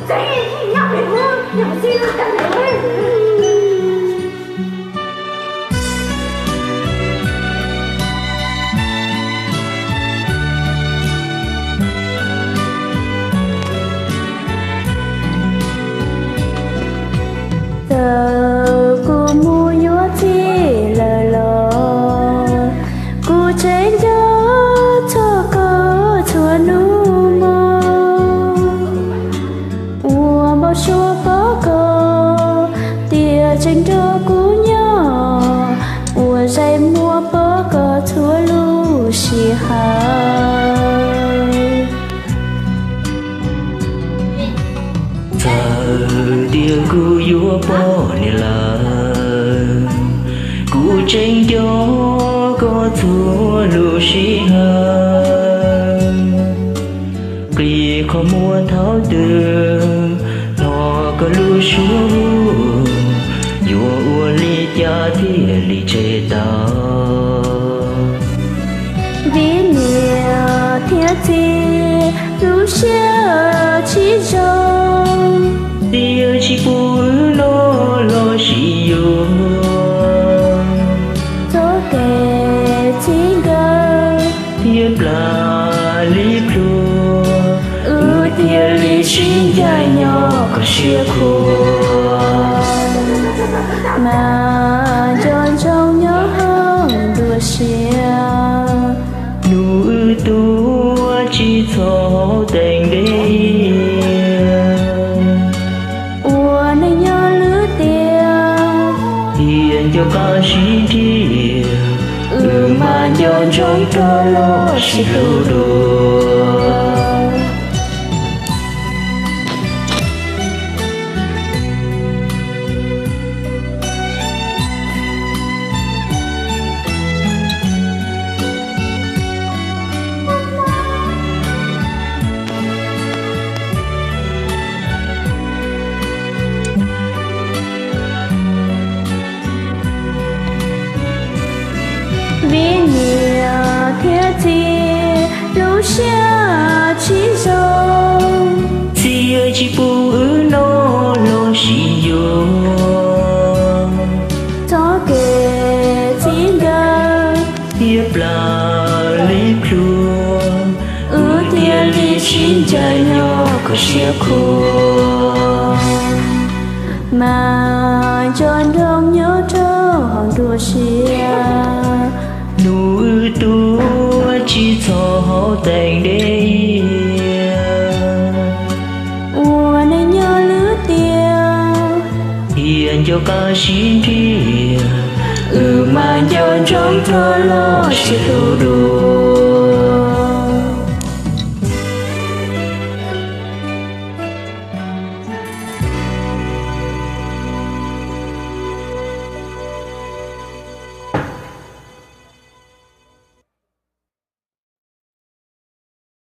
Txawm kuv mus yuav txiv lawm los kuv tseem nco txog koj txhua hnub mog. Ua npau suav pom koj tias tseem nrog kuv nyob, ua zais muag pom koj txhua lub sij hawm. Txawm tias kuv yuav poj niam lawm, kuv tseem nco koj txhua lub sij hawm. Qi qhov muag thaum twg hnov koj lub suab, yuav ua li cas thiaj li tseg tau. Vim niam thiab txiv lub siab tsis zoo, txiv tsis pub wb noj los sis yuav. Txoj kev txij nkawm thiab plam li plhuav, wb thiaj li sib ncaim nyob kom siab khuav. Mas nco ntsoov nyob hauv nruab siab, hnub wb tuag tsis txhob teem dej. Ua neej nyob lwm tiam, thiaj nco qab sib nrhiav, wb mas nco ntsoov rov los sib hlub dua. Vim niam thiab txiv lub siab tsis zoo, txiv tsis pub wb noj los sis yuav. Txoj kev txij nkawm thiab plam li plhuav, wb thiaj li sib ncaim nyob kom siab khuav. Mas nco ntsoov nyob rau hauv nruab siab, hnub wb tuag tsis txhob teem dej. Ua neej nyob lwm tiam, thiaj nco qab sib nrhiav, wb mas nco ntsoov rov los sib hlub dua.